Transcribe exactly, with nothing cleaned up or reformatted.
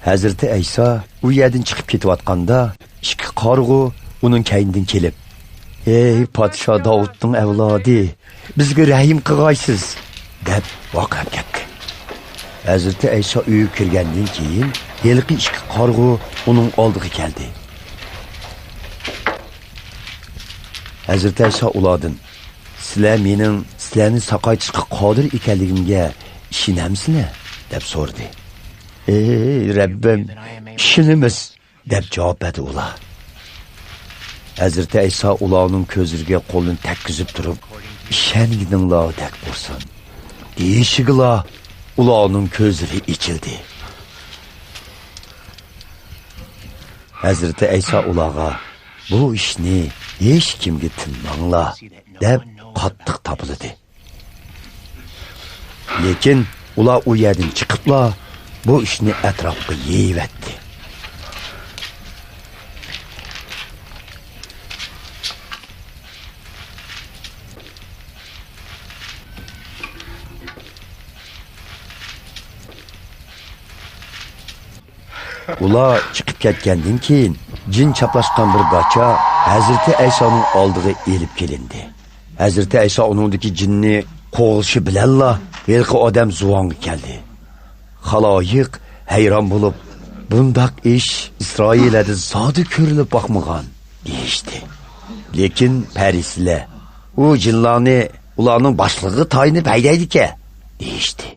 ھەزرىتى ئەيسا ئۇ يەردىن چىقىپ كېتىۋاتقاندا، ئىككى قارىغۇ ئۇنىڭ كەينىدىن كېلىپ، «ئەي پادىشاھ داۋۇتنىڭ ئەۋلادى، بىزگە رەھىم قىلغايسىز!» دەپ ۋارقىراپ كەتتى. ھەزرىتى ئەيسا ئۆيگە كىرگەندىن كېيىن، ھېلىقى ئىككى قارىغۇ ئۇنىڭ ئالدىغا كەلدى. ھەزرىتى ئەيسا ئۇلاردىن، «سىلەر مېنىڭ سىلەرنى ساقايتىشقا قادىر ئىكەنلىكىمگە ئىشىنەمسىلەر؟» دەپ سورىدى. «ئەي رەببىم، ئىشىنىمىز!» دەپ جاۋاب بەردى ئۇلار. ھەزرىتى ئەيسا ئۇلارنىڭ كۆزلىرىگە قولىنى تەگكۈزۈپ تۇرۇپ، «ئىشەنگىنىڭلاردەك بولسۇن!» دېيىشىگىلا، ئۇلارنىڭ كۆزلىرى ئېچىلدى. ھەزرىتى ئەيسا ئۇلارغا، «بۇ ئىشنى ھېچكىمگە تىنماڭلار» دەپ قاتتىق تاپىلىدى. لېكىن ئۇلار ئۇ يەردىن چىقىپلا، بۇ ئىشنى ئەتراپقا يېيىۋەتتى. ئۇلار چىقىپ كەتكەندىن كېيىن، جىن چاپلاشقان بىر داچا ھەزرىتى ئەيسانىڭ ئالدىغا ئېلىپ كېلىندى. ھەزرىتى ئەيسا ئۇنىڭدىكى جىننى قوغلىشى بىلەنلا، ھېلىقى ئادەم زۇۋانغا كەلدى. خالايىق ھەيران بولۇپ، «بۇنداق ئىش ئىسرائىلىيەدە زادى كۆرۈلۈپ باقمىغان» دېيىشتى. لېكىن پەرىسىيلەر، «ئۇ جىنلارنى ئۇلارنىڭ باشلىقىغا تايىنىپ ھەيدەيدىكەن» دېيىشتى.